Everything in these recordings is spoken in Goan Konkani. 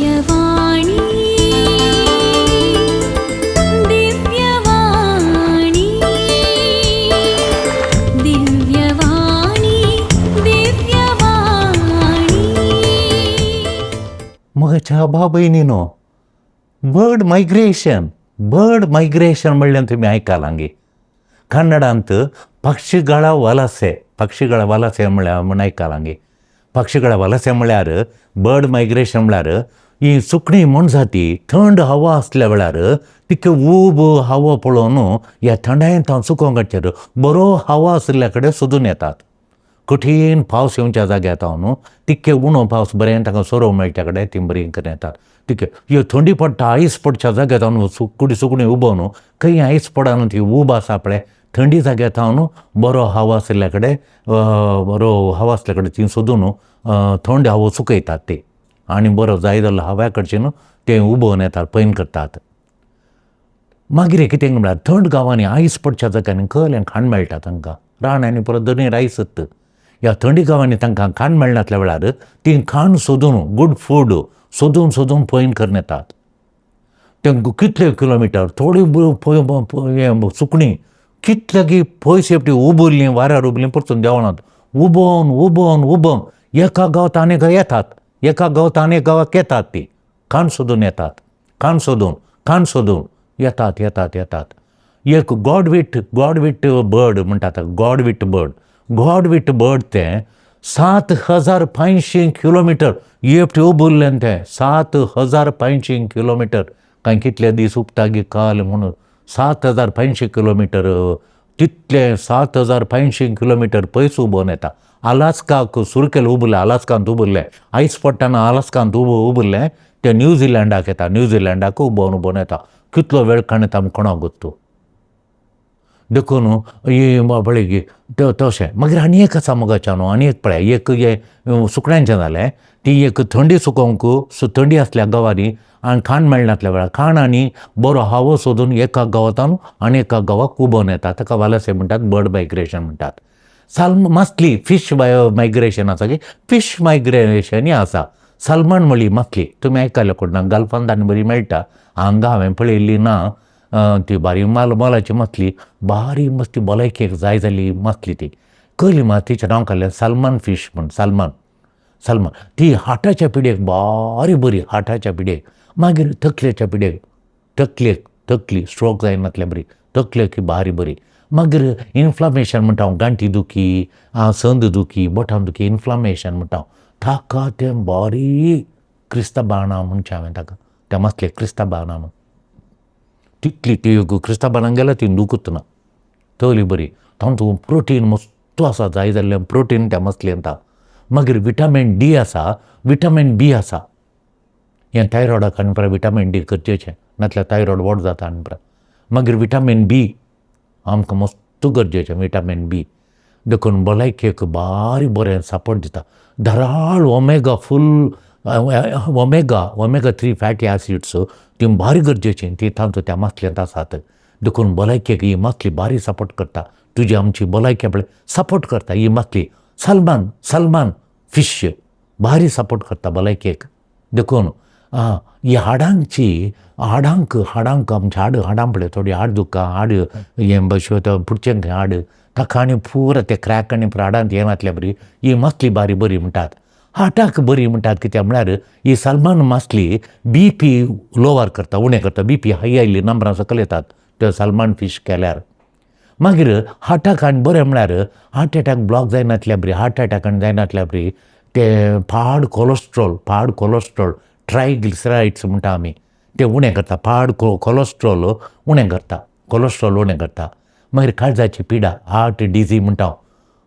दिव्यवाणी, दिव्यवाणी, दिव्यवाणी, दिव्यवाणी. म्हज्या भाव भयणीनो, बर्ड मायग्रेशन, बर्ड मायग्रेशन म्हणल्यार तुमी आयकलां गे? कन्नडांत ಪಕ್ಷಿಗಳ ವಲಸೆ. ಪಕ್ಷಿಗಳ ವಲಸೆ म्हळ्यार म्हूण आयकलां गे? पक्षिಗಳ वलसे म्हळ्यार, बर्ड मायग्रेशन म्हळ्यार ही सुकणीं मोनजाती थंड हवा आसल्या वेळार तिका ऊब हवा पळोवन ह्या थंडायेन तांकां सुकोवंक काडचेर बरो हवा आशिल्ल्या कडेन सोदून येतात. कठीण पावस येवच्या जाग्यार न्हू, तितके उणो पावस, बरें तांकां सोरो मेळच्या कडेन ती बरीं करून येतात. तितके ह्यो थंडी पडटा, आयस पडच्या जाग्यार न्हू, सुकडी सुकणीं उबो न्हू, खंय आयस पडना, ती ऊब आसा पळय, थंडी जाग्यार न्हू, बरो हवा आशिल्ल्या कडेन, बरो हवा आसल्या कडेन ती सोदून थंड हवा सुकयतात ते आनी बरो जाय जाल्लो हव्या कडच्यान ते उबोवन येतात, पैन करतात. मागीर कितें म्हळ्यार थंड गांवांनी, आयस पडच्या जाग्यांनी कहलें खाण मेळटा तांकां? रानांनी परत दर्यार आयस. ह्या थंडी गांवांनी तांकां खाण मेळनासल्या वेळार ती खाण सोदून, गूड फूड सोदून सोदून पैन करून येतात. तांकां कितले किलोमिटर, थोडी हें सुकणीं कितले की पयस एकटी उबल्लीं, वाऱ्यार उबलीं, परतून देंवनात. उबोवन उबोवन उबोवन एका गांवांत आनी येतात, एका गांवांत आनी गांवाक येतात. ती खाण सोदून येतात, खाण सोदून, खाण सोदून येतात, येतात, येतात. एक गॉडवीट, गॉडवीट बर्ड म्हणटात, गॉडवीट बर्ड, गॉडवीट बर्ड तें 7500 किलोमिटर एकटें उबल्लें तें. 7500 किलोमिटर, कांय कितले दीस उबता गी काल म्हणून. 7500 किलोमिटर, तितले 7500 किलोमिटर पयस उबोवन येता. अलास्काक सुरू केलें, उबलें, अलास्कांत उबल्लें. आयस पडटना अलास्कांत उबल्लें तें न्यूझिलंडाक येता. न्यूझिलंडाक उबोवन उबोवन येता. कितलो वेळ काडटा आमकां कोणाक गोत्तू. देखून ही पळय तशें. मागीर आनी एक आसा मुगाच्या न्हू, आनी एक पळय, एक हें सुकण्यांचें जालें. ती एक थंडी सुकोवंक, थंडी आसल्या गांवांनी आनी खाण मेळनासल्या वेळार खाण आनी बरो हावो सोदून एका गांवांत आनी एका गांवाक उबोवन येता. ताका वलसे म्हणटात, बर्ड मायग्रेशन म्हणटात. साल्म मासली, फीश मायग्रेशन आसा की, फीश मायग्रेशनय आसा. सालमन म्हळी मासली तुमी आयकल्या कोण ना? गल्फान आनी बरी मेळटा, हांगा हांवें पळयल्ली ना. ती बारीक माल मोलाची मासली, बारीक मस्ती, भलायकेक जाय जाल्ली मासली ती. कयली मात तिचें नांव काडलें सालमन फीश म्हूण. सालमन, सालमन ती हार्टाच्या पिड्येक बारी बरी, हार्टाच्या पिड्येक. मागीर तकलेच्या पिड्येक, तकलेक, तकली स्ट्रोक जायनातल्या बरी, तकलेक बारी बरी. मागीर इन्फ्लामेशन म्हणटा हांव, गांठी दुखी, संद दुखी, बोटां दुखी, इन्फ्लामेशन म्हणटा हांव, ताका तें बारी. क्रिस्ता बाणां म्हणचें हांवें ताका, त्या मासलेक क्रिस्ता बाणां म्हूण. तितली ती क्रिस्ता बाणां गेल्यार ती दुखत ना, तली बरी. तातूंत प्रोटीन मस्त आसा, जाय जाल्लें प्रोटीन त्या मसलेंत. मागीर विटामीन डी आसा, विटामीन बी आसा. हें थायरॉयडाक आनी परत विटामीन डी गरजेचें, नातल्यार थायरॉयड व्हड जाता. आनी परत मागीर विटामीन बी आमकां मस्त गरजेचें, विटामीन बी. देखून भलायकेक बारी बरें सपोर्ट दिता. धाराळ omega, full omega, omega 3 fatty acids, ती भारी गरजेची, ती तांचो त्या मासलेंत आसात. देखून भलायकेक ही मासली भारी सपोर्ट करता. तुजी आमची भलायकी पळय सपोर्ट करता ही मासली. सलमान, सलमान फिश भारी सपोर्ट करता भलायकेक. देखून ही हाडांची, हाडांक, हाडांक, आमच्या हाड, हाडां पळय, थोडी हाड दुखा, हाड हें पुडचें हाड, ताका आनी पुरो ते क्रॅक आनी हाडांत येनातल्या बरी ही मासली बारी बरी म्हणटात. हार्टाक बरी म्हणटात. कित्याक म्हळ्यार ही सलमान मासली बी पी लोवर करता, उणें करता. बी पी हाय आयिल्ली नंबरां सकयल येतात त्यो सलमान फीश केल्यार. मागीर हार्टाक आनी बरें म्हळ्यार हार्ट एटॅक ब्लॉक जायनातल्या बरी, हार्ट एटॅक आनी जायनातल्या बरी. ते पाड कोलेस्ट्रॉल, पाड कोलेस्ट्रॉल, ट्रायग्लिसरायड्स म्हणटा आमी, ते उणें करता. पाड कोलेस्ट्रॉल उणें करता, कोलेस्ट्रॉल उणें करता. मागीर काळजाची पिडा, हार्ट डिजीज म्हणटा हांव,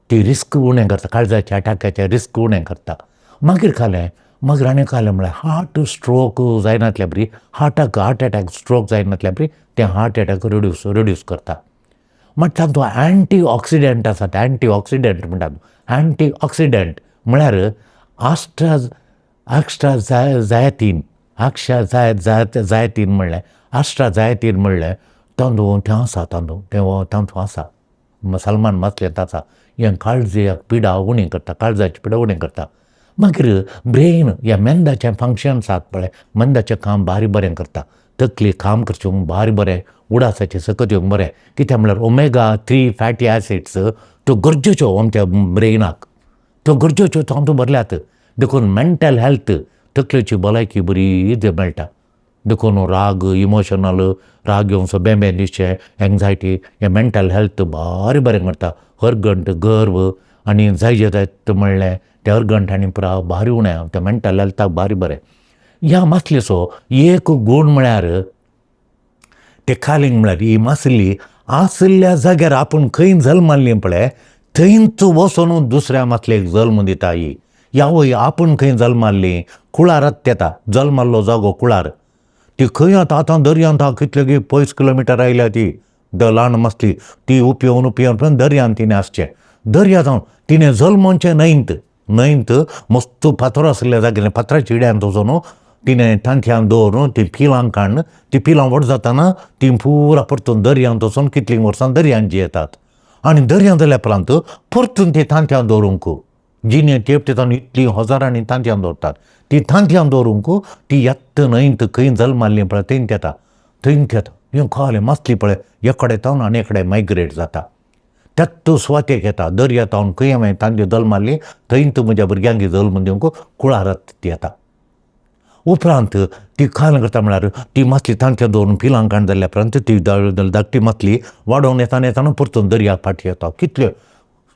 ती रिस्क उणें करता, काळजाच्या अटॅकाचे रिस्क उणें करता. मागीर खालें, मागीर आनी खालें म्हळ्यार हार्ट स्ट्रोक जायनातल्या बरी, हार्टाक हार्ट एटॅक स्ट्रोक जायनातल्या बरी, तें हार्ट एटॅक रिड्यूस करता. मागीर तातूंत एंटी ऑक्सिडंट आसात. एंटी ऑक्सिडंट म्हणटात. एंटी ऑक्सिडंट म्हळ्यार आस्ट्रा जायतीन, आक्षा जाय जायतीन म्हणलें, आस्ट्रा जायतीन म्हणलें, तांदूळ तें आसा, तांदूळ तें तातूंत आसा, सलमान मासलेंत आसा. हें काळजाक पिडा उणी करता, काळजाची पिडा उणी करता. मागीर ब्रेन ह्या मेंदाचें फंक्शन आसात पळय, मेंदाचें काम बारी बरें करता. तकली काम करचें भारी बरें, उडासाचें सकत येवंक बरें. कित्याक म्हणल्यार ओमेगा 3 फॅटी एसिड्स त्यो गरजेच्यो आमच्या ब्रेनाक, त्यो गरजेच्यो तातूंत भरल्यात. देखून मेंटल हेल्थ, तकलेची भलायकी बरी मेळटा. देखून राग, इमोशनल राग येवचो, बें दिसचें, एंग्जायटी, हें मेंटल हेल्थ भारी बरें करता. अर्गंट गर्व आनी जाय जायत म्हणलें तें अर्गंट आनी पुरा भारी उणें, तें मेंटल हेल्थाक भारी बरें. ह्या मासलेचो एक गूण म्हळ्यार ते कालींग म्हळ्यार ही मासली आशिल्ल्या जाग्यार आपूण खंय जल्माल्ली पळय थंयच वचून दुसऱ्या मासलेक जल्म दिता. ही ह्या वय आपूण खंय जल्माल्ली कुळारात येता, जल्माल्लो जागो कुळार. ती खंय आतां आतां दर्यांत कितले पयस किलोमिटर आयल्या ती ल्हान मासली, ती उपयोवन उपयोवन पण दर्यांत तिणें आसचें. दर्या जावन तिणें जल्मोवचें न्हंयत, न्हंयत मस्त फातर आशिल्ल्या जाग्यार फातराच्या इड्यांत वचून तिणें तांतयां दवरून ती पिलां काडून ती पिलां व्हड जाताना ती पुरा परतून दर्यांत वचून कितलीं वर्सां दर्यांत जियेतात. आनी दर्यांत जाल्या उपरांत परतून ती तांतयां दवरूंक जिणे तेप तेतान इतलीं हजारांनी तांतयां दवरतात. ती तांतयां दवरूंक ती येत्त न्हंयत खंय जल्माल्ली पळय थंयच येता, थंयच येता. हें कळ्ळें मासली पळय एकडे तावन आनी एकडे मायग्रेट जाता, त्याच सुवातेक येता. दर्या तावन खंय हांवें तांचे जल्माल्ली थंयच म्हज्या भुरग्यांक जल्म दिवंक कुळारात ती येता. उपरांत ती खाल करता म्हळ्यार ती मासली तांतयां दवरून पिलां काण जाल्या उपरांत ती धाकटी मासली वाडोवन येताना येताना परतून दर्याक फाटी येता. कितल्यो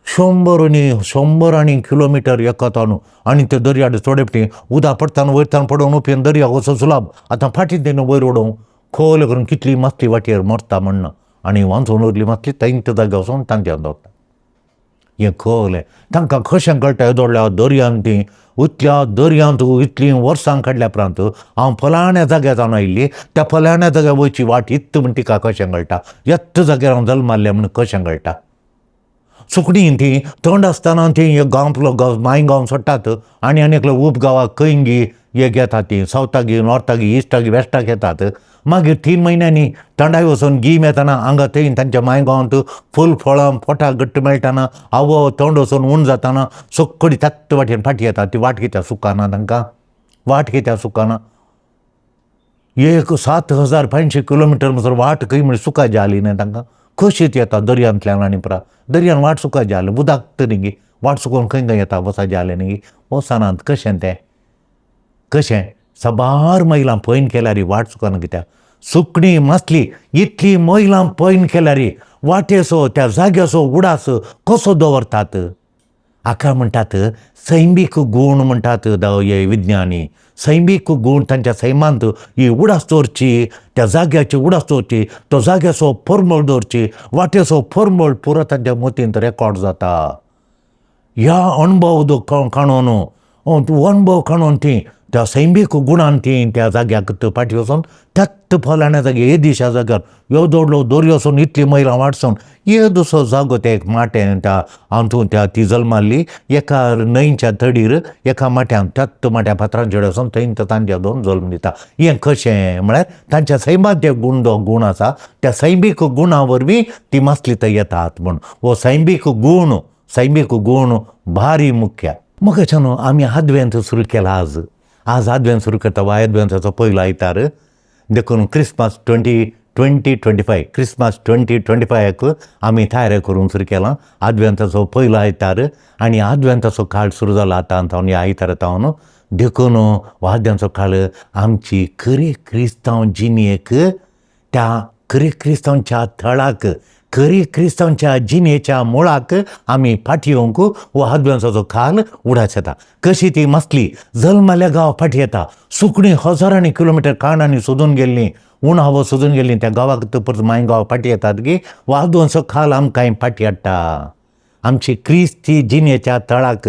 100 आनी 100 आनी किलोमिटर एकात न्हू. आनी ते दर्यार थोडे फावटी उदक पडटाना वयताना पडोवन उपयन दर्याक वचो सुलाब आतां फाटीं तेणें वयर उडोवं खोल करून कितली मासली वाटेर मरता म्हण्ण आनी वांचून उरली मासली थंयच जाग्यार वचून तांतयां दवरता. हें कळ्ळें तांकां कशें कळटा येदोळ्या दर्यांत ती इतल्या दर्यांत इतलीं वर्सां काडल्या उपरांत हांव फलाण्या जाग्यार जावन आयिल्ली त्या फलाण्या जाग्यार वयची वाट इत्त म्हण तिका कशें कळटा, येत्त जाग्यार हांव जल्माल्लें म्हण कशें कळटा. सुकणीं तीं थंड आसतना तीं एक गांव माय गांव सोडटात आनी आनी एकलो उप गांवाक खंय गी एक येतात तीं सावथाक नॉर्थाक इस्टाक वेस्टाक येतात. मागीर 3 म्हयन्यांनी थंडाय वचून गीम येताना हांगा थंय तांच्या माय गांवांत फूल फळां पोटाक घट्ट मेळटाना आवो थंड वचून ऊन जाताना सगळी त्याच वाटेन फाटी येता. ती वाट कित्याक सुकाना तांकां, वाट कित्याक सुकाना. एक 7500 किलोमिटर म्हणसर वाट खंय म्हण सुका जाली न्हय तांकां, कशी ती येता दर्यांतल्यान आनी परा दर्यान वाट सुका जाली उदक तरी गी वाट सुकोवन खंय खंय येता वचा जालें न्ही वचनात कशें तें कशें साबार मैलां पयन केल्यार वाट चुकना कित्याक. सुकणी मासली इतली मैलां पयन केल्यार वाटेचो त्या जाग्याचो उडास कसो दवरतात. हाका म्हणटात सैमीक गूण म्हणटात हे विज्ञानी. सैमीक गूण तांच्या सैमांत ही उडास दवरची, त्या जाग्याची उडास दवरची, तो जाग्याचो परमळ दवरची, वाटेचो परमळ पुरो तांच्या मतींत रेकॉर्ड जाता. ह्या अणभव काणून अणभव काणून ती त्या सैमीक गुणान ती त्या जाग्याक फाटी वचून त्याच फलाण्या जाग्यार येदिशा जाग्यार येदोडलो दर्यो वचून इतली मैलां वाटसून येदोसो जागो ते एक माटें त्या हातूंत त्या ती जल्माल्ली एका न्हंयच्या तडीर एका माट्यान त्याच माट्या फातरांचेर वचून थंय तांच्या दोन जल्म दिता. हें कशें म्हळ्यार तांच्या सैमांत ते गूण जो गूण आसा त्या सैमीक गुणा वरवीं ती मासली थंय येतात म्हूण हो सैमीक गूण, सैमीक गूण भारी मुख्य. मगाच्यान आमी आदवेंत सुरू केला. आज आज आदवेंत सुरू करता वा आदवेंताचो पयलो आयतार देखून क्रिसमस 2025 क्रिसमस 2025 आमी तयारी करूंक सुरू केलां. आदवेंताचो पयलो आयतार आनी आदवेंताचो काळ सुरू जाला आतां तावन ह्या आयतारा तावन. देखून आदवेंताचो काळ आमची खरी क्रिस्तांव जिणेक त्या खरी क्रिस्तांवच्या थळाक खरी क्रिस्तांवच्या जिणेच्या मुळाक आमी फाटी येवंक हो आदवेंताचो काल उडास येता. कशी ती मासली जल्माल्या गांव फाटी येता. सुकणीं हजारांनी किलोमिटर काणांनी सोदून गेल्लीं उणावो सोदून गेल्लीं त्या गांवाक परत माय गांव फाटी येतात गी हो आदवेंताचो काल आमकां फाटी हाडटा. आमची क्रिस्ती जिणेच्या थळाक,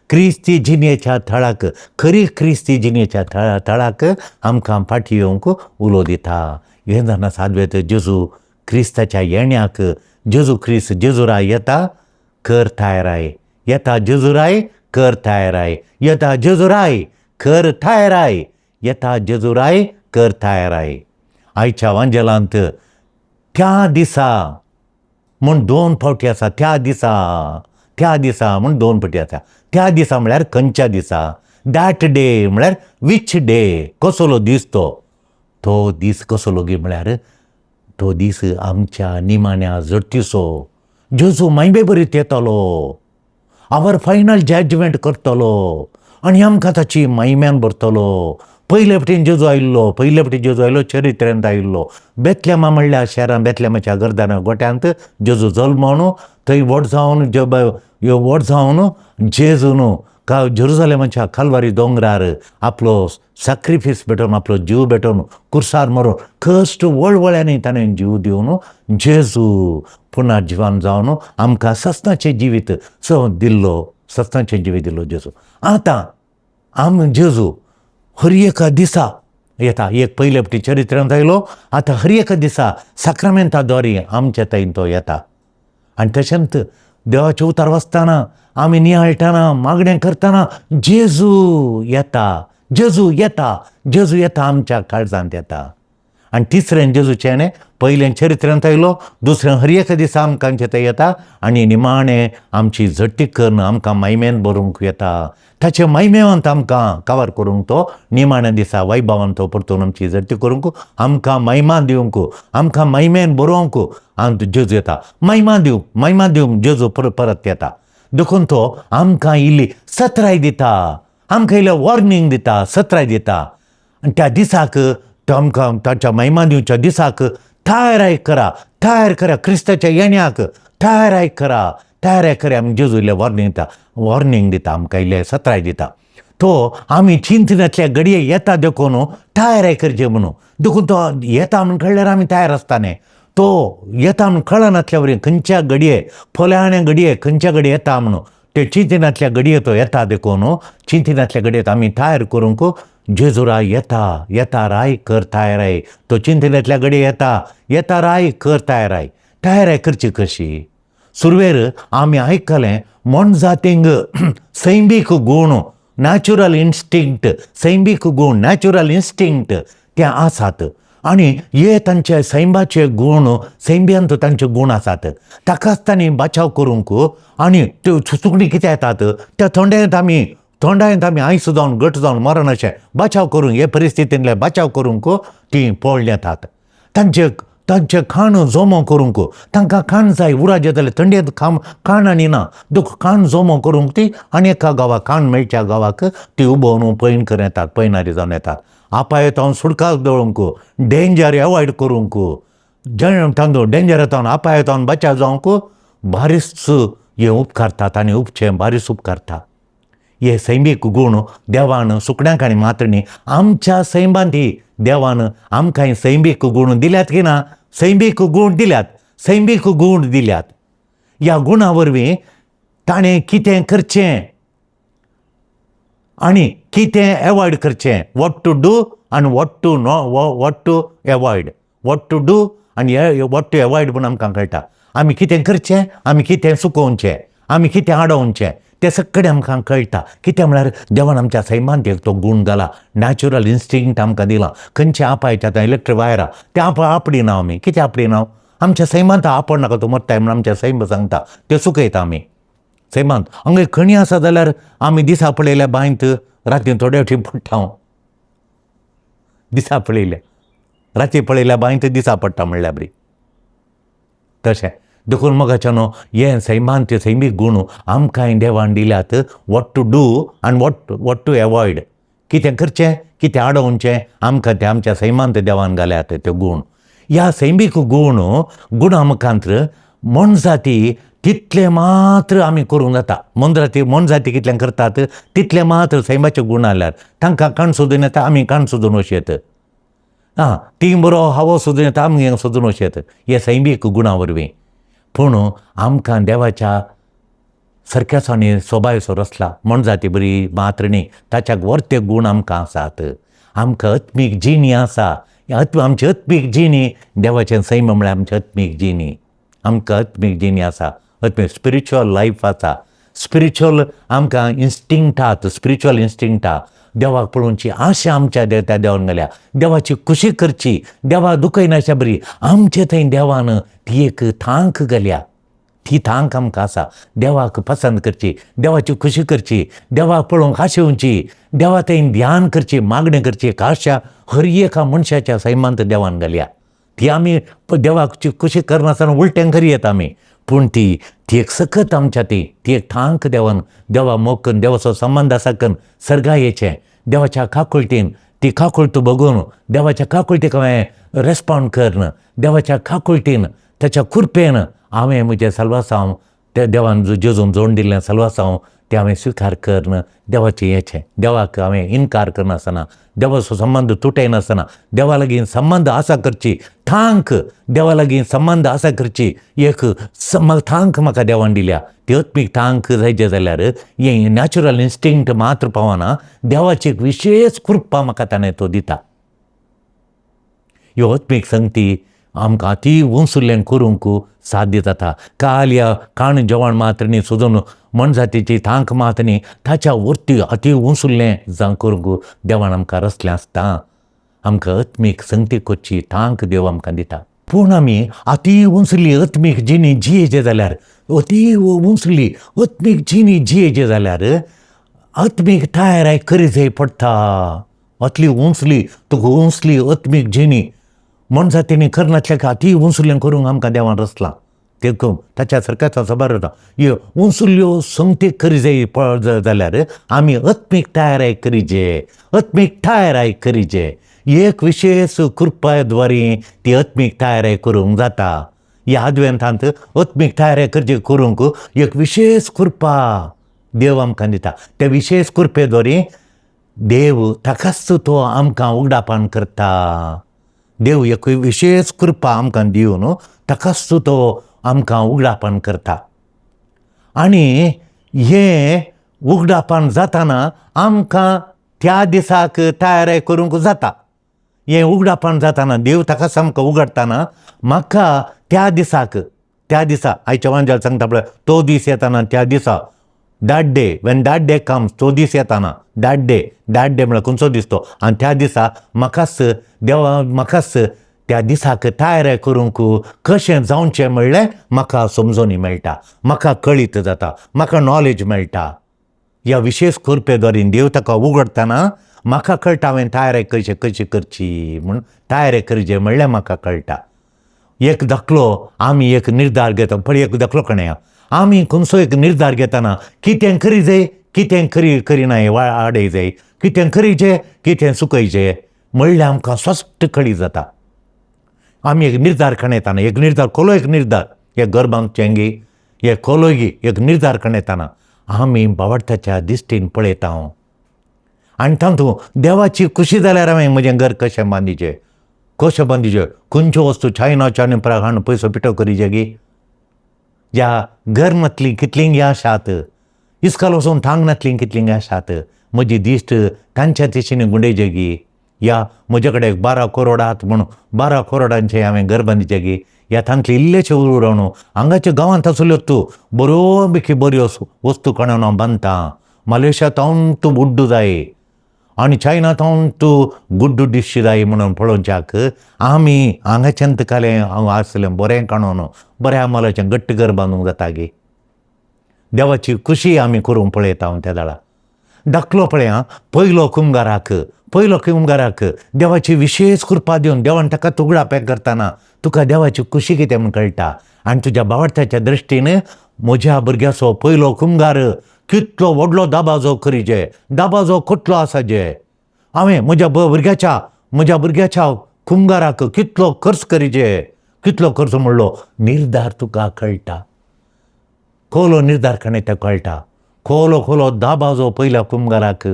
क्रिस्ती जिणेच्या थळाक, खरी क्रिस्ती जिणेच्या थळाक आमकां फाटी येवंक उलो दिता. हें जाणा सादवेत जेजू क्रिस्ताच्या येण्याक जेजू क्रिस्त जेजुराय येता कर तयाराय, येता जेजुराय कर तयाराय, येता जेजुराय कर तयाराय, येता जेजुराय कर तयाराय. आयच्या वांजेलांत त्या दिसा म्हूण 2 फावटी आसा. त्या दिसा, त्या दिसा म्हूण 2 फावटी आसा. त्या दिसा म्हळ्यार खंयच्या दिसा? That day म्हळ्यार which day? कसलो दीस तो? तो दीस कसलो गी म्हळ्यार तो दीस आमच्या निमाण्या जडतीचो. जेजू मायबे बरीत येतलो, our final judgement करतलो आनी आमकां ताची महिम्यान भरतलो. पयले फावटीन जेजू आयिल्लो, पयले फावटी जेजू आयिल्लो, चरित्र्यांत आयिल्लो. बेतलेमा म्हणल्या शहरान, बेतलेमाच्या गर्दाना गोट्यांत जेजू जल्मोन थंय व्हड जावन, व्हड जावन जेजून का जेरुजलेमाच्या कालवारी दोंगरार आपलो सॅक्रिफीस भेटोवन, आपलो जीव भेटोवन, कुर्सार मरून कश्ट वळवळ्यांनी ताणें जीव दिवन जेजू पुनर्जिवन जावन आमकां सस्नाचें जिवीत स दिल्लो, सस्नाचें जिवीत दिल्लो जेजू. आतां आम जेजू हर एका दिसा येता. एक पयले फावटी चरित्रांत आयलो, आतां हर एका दिसा साक्रामेंता द्वारे आमच्या थंय तो येता. आनी तशेंच देवाचें उतार वाचतना, आमी नियाळटना, मागणें करतना जेजू येता, जेजू येता, जेजू येता, आमच्या काळजांत येता. आनी तिसरें जेजूचें न्ही, पयलें चरित्रांत आयलो, दुसरें हर एका दिसा आमकां थंय येता आनी निमाणें आमची झडटी करून आमकां मायमेन भरूंक येता. ताचे मायमेवंत आमकां कवर करूंक तो निमाण्या दिसा वैभवान तो परतून आमची झडटी करूंक, आमकां महिमा दिवंक, आमकां महिमेन बरोवंक आनी जेजू येता. महिमा दिवंक, महिमा दिवंक जेजू परत येता. देखून तो आमकां इल्ली सत्राय दिता, आमकां इल्लें वॉर्निंग दिता, सत्राय दिता. आनी त्या दिसाक तो आमकां ताच्या महिमा दिवच्या दिसाक तयाराय करा, तयार करा, क्रिस्ताच्या येण्याक तयाराय करा, तयाराय करा. आमी जेजू इल्लें वॉर्निंग दिता, वॉर्निंग दिता, आमकां इल्लें सत्राय दिता. तो आमी चिंतनांतल्या घडये येता देखून तयाराय करचें म्हणून. देखून तो येता म्हूण कळ्ळ्यार आमी तयार आसता न्ही. तो येता म्हूण कळनातल्या वरी खंयच्या घडये, फलाण्या घडये, खंयच्या घडये येता म्हणून ते चिंतनांतल्या घडये तो येता. देखून चिंतनांतल्या घडये आमी तयार करूंक जेजू राय येता, येता राय कर तयाराय. तो चिंतनांतल्या घडये येता, येता राय कर तयाराय. तयाराय करची कशी? सुरवेर आमी आयकलें मोनजातींक सैमीक गूण, नॅचरल इन्स्टिंक्ट, सैमीक गूण, नॅचरल इन्स्टिंक्ट ते आसात. आनी हे तांचे सैमाचे गूण, सैम्यांत तांचे गूण आसात, ताकाच तांणी बचाव करूंक. आनी त्यो सुकणीं कितें येतात त्या थंडेंत, आमी थंडायेंत आमी आयस जावन घट जावन मरण अशें बचाव करूंक, हे परिस्थितींतले बचाव करूंक तीं पळोवन येतात. तांचे तांचें खाण जमो करूंक, तांकां खाण जाय. उराज जाल्यार थंडेंत खाम खाण आनी ना, देखून खाण जमो करूंक ती आनी एका गांवाक, खाण मेळच्या गांवाक ती उबोवन पैण करून येतात, पैणारी जावन येतात. आपायतावन सुटका दवरूंक, डेंजर एवॉयड करूंक, जण तांदूळ डेंजर अपायतावन बचाव जावंक बारीच हे उपकारतात आनी उपचें बारीच उपकारता. हे सैमीक गूण देवान सुकण्यांक आनी मातणी आमच्या सैमांत ही देवान आमकां हे सैमीक गूण दिल्यात की ना? सैमीक गूण दिल्यात, सैमीक गूण दिल्यात. ह्या गुणा वरवीं ताणें कितें करचें आनी कितें एवॉयड करचें, what to do आनी what to no, what to avoid, what to do आनी what to avoid म्हूण आमकां कळटा. आमी कितें करचें, आमी कितें चुकोवचें, आमी कितें आडोवचें, तें सगळें आमकां कळटा. कितें म्हळ्यार देवान आमच्या सैमांत एक तो गूण घाला, नॅचरल इन्स्टिंक्ट आमकां दिला. खंयचें आपायचें आतां इलेक्ट्रीक वायरां तें आपडिना आमी. कितें आपडिना? आमच्या सैमांत आपण नाका, तूं मरताय म्हूण आमच्या सैम सांगता, तें चुकयता आमी सैमांत. हांगा खणी आसा जाल्यार आमी दिसा पळयल्या बांयत राती थोडे फावटी पडटा हांव. दिसा पळयल्या, राती पळयल्या बांयत दिसा पडटा म्हणल्यार बरी तशें. देखून मोगाच्यानो, हे सैमान ते सैमीक गूण आमकां देवान दिल्यात, what to do आनी what to avoid, कितें करचें, कितें आडोवचें, आमकां ते आमच्या सैमांत देवान घाल्यात ते गूण. ह्या सैमीक गुणा मुखांत्र मोनजाती तितलें मात्र आमी करूंक जाता. मोनजाती मोनजाती कितलें करतात तितलें मात्र सैमाचे गूण आल्यार तांकां काण सोदून येता, आमी काण सोदून वचयेत. आं, ती बरो हवो सोदून येता, आमी सोदून वचयेत हे सैमीक गुणा वरवीं. पूण आमकां देवाच्या सारक्याचो आनी सोबायचो रचला. मोनजाती बरी मात्र न्ही, ताच्या वर्ते गूण आमकां आसात. आमकां आत्मीक जिणी आसा. आमची आत्मीक जिणी देवाचें सैम म्हळ्यार आमची आत्मीक जिणी. आमकां आत्मीक जिणी आसा, आत्मीक स्पिरिच्युअल लायफ आसा. स्पिरिच्युअल आमकां इन्स्टिंक्ट आहात, स्पिरिच्युअल इन्स्टिंक्ट आहा. देवाक पळोवची आशा आमच्या त्या देवान घाल्या. देवाची खुशी करची, देवाक दुखयनाशा बरी आमचे थंय देवान ती एक थांक घाल्या. ती तांक आमकां आसा. देवाक पसंत करची, देवाची खुशी करची, देवाक पळोवंक आशेवची, देवा थंय ध्यान करची, मागणें करची. एक आशा हर एका मनशाच्या सैमांत देवान घाल्या. ती आमी देवाची खुशी करनासतना उलटें करी येता आमी, पूण ती ती एक सकत आमच्या ती ती एक तांक देवान देवा मोग करून देवाचो संबंद आसा करून सर्गा येचें देवाच्या काकुळटीन ती काकुळट बघून देवाच्या काकुळटीक हांवें रेस्पोंड करून देवाच्या काकुळटीन ताच्या कृपेन हांवें म्हजें सल्वासांव त्या देवान जेजून जोडून दिल्लें सल्वासांव तें हांवें स्विकार करून देवाचें येचें. देवाक हांवें इनकार करनासतना, देवाचो संबंद तुटयनासतना, देवा लागीं संबंद आसा करची तांक, देवा लागीं संबंद आसा करची एक तांक म्हाका देवान दिल्या. ती आत्मीक तांक जायचे जाल्यार हें नॅचरल इन्स्टिंक्ट मात्र पावना, देवाची एक विशेश कृपा म्हाका ताणें तो दिता. ह्यो आत्मीक संगती आमकां ती उंसुल्लें करूंक साध्य जाता. काल ह्या काण जेवण मात्र न्ही, सोदून मनजातीची तांक मात न्ही, ताच्या वरती अती उंसुल्लें जावं करूंक देवान आमकां रचलें आसता. आमकां आत्मीक संगती करची तांक देव आमकां दिता. पूण आमी अती उंचली आत्मीक जिणी जियेचे जाल्यार, अती उंचली आत्मीक जिणी जियेचे जाल्यार आत्मीक तयाराय करी जाय पडटा. अतली उंचली तुका उंचली आत्मीक जिणी मनजातींनी करनासल्या अती उंचलें करूंक आमकां देवान रचलां. ते ताच्या सारकेच सबार जाता. ह्यो उंचल्यो संगती करी जाय जाल्यार आमी आत्मीक तयाराय करीजे, आत्मीक तयाराय करीजे. एक विशेश कृपाद्वारी ती आत्मीक तयाराय करूंक जाता. ह्या आदवेंतांत आत्मीक तयाराय करचे करूंक एक विशेश कृपा देव आमकां दिता. त्या विशेश कृपेद्वारी देव ताकाच तो आमकां उगडापान करता. देव एक विशेश कृपा आमकां दिवन ताकाच तो आमकां उगडापण करता. आनी हें उगडापण जाताना आमकां त्या दिसाक तयाराय करूंक जाता. हें उगडापण जाताना देव ताका सामको उगडटाना म्हाका त्या दिसाक, त्या दिसा आयच्या वांजाल सांगता पळय, तो दीस येताना त्या दिसा, that day when that day comes, तो दीस येताना that day, that day म्हळ्यार खंयचो दीस तो, आनी त्या दिसा म्हाकाच देवा म्हाकाच त्या दिसाक तयार करूंक कशें जावचें म्हणलें म्हाका समजोनी मेळटा, म्हाका कळीत जाता, म्हाका नॉलेज मेळटा. ह्या विशेश कृपेद्वारीन देव ताका उगडटना म्हाका कळटा हांवें तयारी कशी कशी करची म्हूण, तयारी करचे म्हणल्यार म्हाका कळटा. एक धाकलो आमी एक निर्धार घेता पळय, एक धाकलो कणया आमी खंयचो एक निर्धार घेतना कितें करी जाय, कितें करी करिनाय आडय जाय, कितें करीचें कितें चुकयचें म्हणल्यार आमकां स्पश्ट कळी जाता. आमी एक निर्धार कणयताना एक निर्धार कोलो, एक निर्धार एक घर बांदचें गी, एक कोलो गी, एक निर्धार कणयताना आमी बावडटाच्या दिश्टीन पळयता हांव आनी तातूंत देवाची खुशी जाल्यार हांवें म्हजें घर कशें बांदिचें, कशें बांदिचें, खंयच्यो वस्तू चायनाच्यो आनी हाडून पयसो पिठो करीचे गी, ज्या घर नातलीं कितलीं आसात, इस्काल वचून थांग नातलीं कितलीं आसात, म्हजी दिश्ट तांच्या दिशेन गुंडयचे गी, या म्हजे कडेन 12 करोड आहात म्हूण 12 करोडांचें हांवें घर बांदिचें गी, या तांतलें इल्लेशें उरून हांगाच्या गांवांत आसल्यो तूं बऱ्यो पैकी बऱ्यो वस्तू काडून हांव बांदता, मलेशिया तावन तूं वुड्डू जाय आनी चायना तावन तूं गुड्डू डिश जाय म्हणून पळोवच्याक आमी हांगाच्यान तुकालें हांव आसलें बरें काडून बऱ्या मोलाचें घट्ट घर बांदूंक जाता गी. देवाची खुशी आमी करूंक पळयता हांव त्या वेळार. धाकलो पळय आं, पयलो कुमगाराक, पयलो कुमगाराक देवाची विशेश कृपा दिवन देवान ताका तुगडा पॅक करतना तुका देवाची खुशी कितें म्हूण कळटा. आनी तुज्या बावडत्याच्या दृश्टीन म्हज्या भुरग्याचो पयलो कुमगार कितलो व्हडलो दाबाजो करीजे, दाबाजो कितलो आसा जे, हांवें म्हज्या भुरग्याच्या, म्हज्या भुरग्याच्या कुमगाराक कितलो खर्च करीजे, कितलो खर्च म्हणलो निर्धार तुका कळटा. खोलो निर्धार कणे ते कळटा, खोलो खोलो दाबाजो पयल्या कुमगाराक,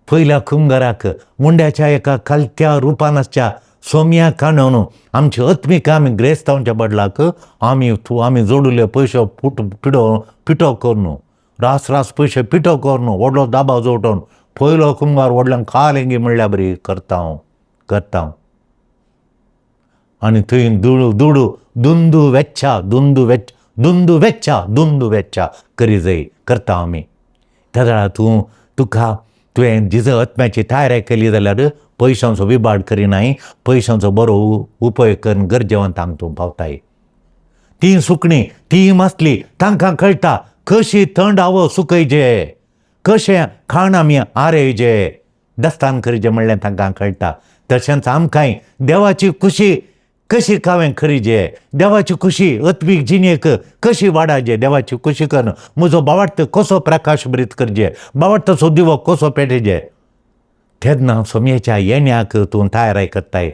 पयल्या कुमगाराक मुंड्याच्या एका खालत्या रुपान आसच्या सोम्या काणून आमची आत्मीक आमी ग्रेस्तांवच्या बदलाक आमी आमी जोडिल्ले पयशे पुट पिडो पिठो करून रास रास पयशे पिठो करून व्हडलो दाबा जोडून पयलो कुमगार व्हडल्यान कालेंगी म्हणल्यार बरी करता हांव, करता हांव. आनी थंय दुडू दुडू दुंदू वेच्छा दुंदू वेच दुंदू वेच्छा दुंदू वेच्छा करी जाय करता आमी. त्या वेळार तूं तुका तुवें जिज आत्म्याची तयारी केली जाल्यार पयशांचो विबाड करिनाय, पयशांचो बरो उपयोग करून गरजेवंतांक तूं पावताय. तीं सुकणीं, तीं मासली, तांकां कळटा कशी थंड हवो सुकयचे, कशें खाण आमी आरयचे, दस्तान करचें म्हणलें तांकां कळटा. तशेंच आमकांय देवाची खुशी कशी कावें खरीजे, देवाची खुशी अत्मीक जिणेक कशी वाडायचे, देवाची खुशी करून म्हजो बावार्थ कसो प्रकाश बरीत करचे, बावार्थाचो दिवो कसो पेटयचे, तेन्ना सोमयेच्या येण्याक तूं तयाराय करताय.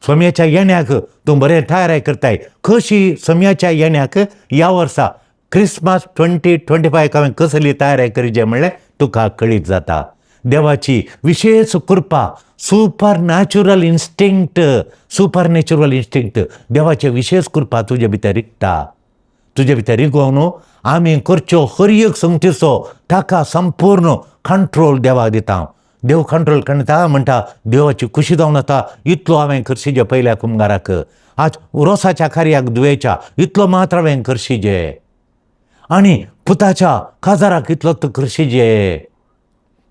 सोमयाच्या येण्याक तूं बरें तयाराय करताय. कशी सोमयाच्या येण्याक ह्या वर्सा क्रिसमस 2025 हांवें कसली तयाराय करचे म्हणलें तुका कळीत जाता. देवाची विशेश कृपा, supernatural instinct, supernatural instinct, देवाचे विशेश कृपा तुजे भितर रिगता. तुजे भितर रिगोवन आमी करच्यो हर एक संगतीचो ताका संपूर्ण कंट्रोल देवाक दिता. देव कंट्रोल करता म्हणटा देवाची खुशी जावन आतां इतलो हांवें करशीजे पयल्या कुमगाराक, आज रोसाच्या कार्याक दुयेच्या इतलो मात्र हांवें करशीजे, आनी पुताच्या काजाराक इतलो तूं करशीजे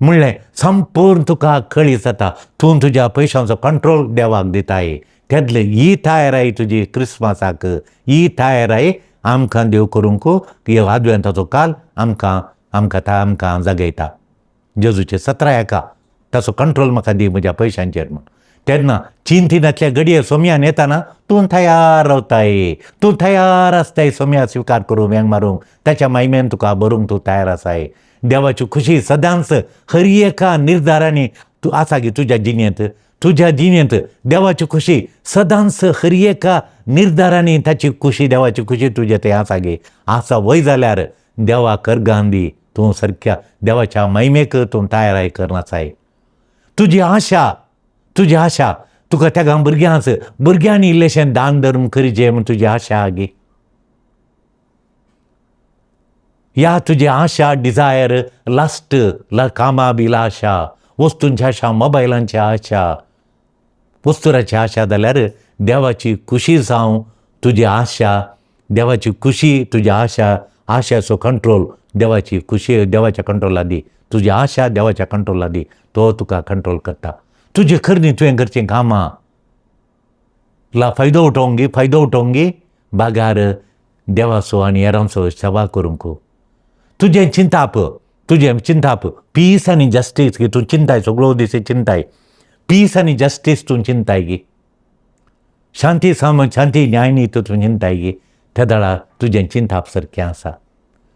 म्हणलें संपूर्ण तुका कळी जाता. तूं तुज्या पयशांचो कंट्रोल देवाक दिताय. तेदले ही तयाराय तुजी क्रिसमसाक, ही तयाराय आमकां देव करूंक हे आदवेंताचो काल आमकां आमकां आमकां जागयता. जेजूचे 17 एका ताचो कंट्रोल म्हाका दी म्हज्या पयशांचेर म्हूण. तेन्ना चिंतिनातल्या घडये सोमयान येताना तूं तयार रावताय, तूं तयार आसताय सोमया स्विकार करूंक, वेंग मारूंक, ताच्या मायमेन तुका भरूंक तूं तयार आसाय. देवाची खुशी सदांच हर एका निर्धारांनी तूं आसा गी तुज्या जिणेंत, तुज्या जिणेंत देवाची खुशी सदांच हर एका निर्धारांनी ताची खुशी, देवाची खुशी तुजे थंय आसा गी. आसा वय जाल्यार देवा करगान दी, तूं सारक्या देवाच्या महिमेक तूं तयाराय करनासाय. तुजी आशा, तुजी आशा तुका त्या भुरग्यांच भुरग्यांनी इल्लेशें दान धर्म करचें म्हूण तुजी आशा गे. ह्या तुजी आशा, डिजायर, लास्ट कामां बी आशा, वस्तूंची आशा, मोबायलांची आशा, वस्तुराची आशा जाल्यार देवाची खुशी जावं तुजी आशा, देवाची खुशी तुजी आशा, आशाचो कंट्रोल देवाची खुशी देवाच्या कंट्रोला दी. तुजी आशा देवाच्या कंट्रोला दी, तो तुका कंट्रोल करता. तुजी करणी तुवें करचीं कामां ला फायदो उठोवंक गी, फायदो उठोवंक गी बागार देवाचो आनी हेरांचो सेवा करूंक. तुजें चिंताप, तुजें चिंताप पीस आनी जस्टीस गी तूं चिंताय सगळो दीस चिंताय, पीस आनी जस्टीस तूं चिंताय गी, शांती सम शांती न्याय नीत तूं चिंताय गी. तेदळा तुजें चिंताप सारकें आसा.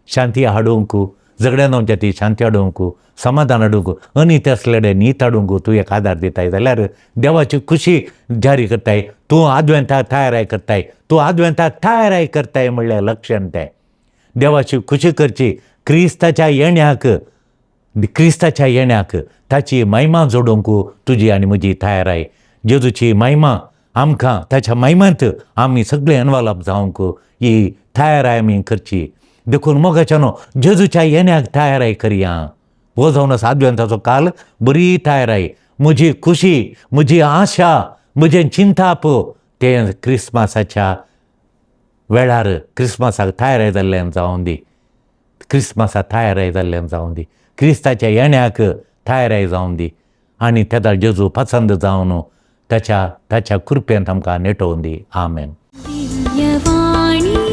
शांती हाडूंक, झगड्यां जावच्या ती शांती हाडूंक, समाधान हाडूंक, अनीत आसलेले नीत हाडूंक तूं एक आदार दिताय जाल्यार देवाची खुशी जारी करताय. तूं आदवेंताक तयाराय करताय, तूं आदवेंताक तयाराय करताय म्हणल्यार लक्षण तें. देवाची खुशी करची क्रिस्ताच्या येण्याक, क्रिस्ताच्या येण्याक ताची महिमा जोडूंक तुजी आनी म्हजी तयाराय. जेजूची महिमा आमकां ताच्या महिमांत आमी सगळे इनवॉल्व जावंक ही तयाराय आमी करची. देखून मोगाच्या न्हू जेजूच्या येण्याक तयाराय करया. हो जावन आसा आदवेंताचो काल, बरी तयाराय. म्हजी खुशी, म्हजी आशा, म्हजें चिंताप तें क्रिसमसाच्या वेळार क्रिसमसाक तयाराय जाल्ल्यान जावं दी, क्रिसमसाक तयाराय जाल्ल्यान जावं दी, क्रिस्ताच्या येण्याक तयाराय जावं दी आनी तेदा जेजू पसंद जावन ताच्या ताच्या कृपेंत आमकां नेटोवन दी. आमेन. दिव्यवाणी.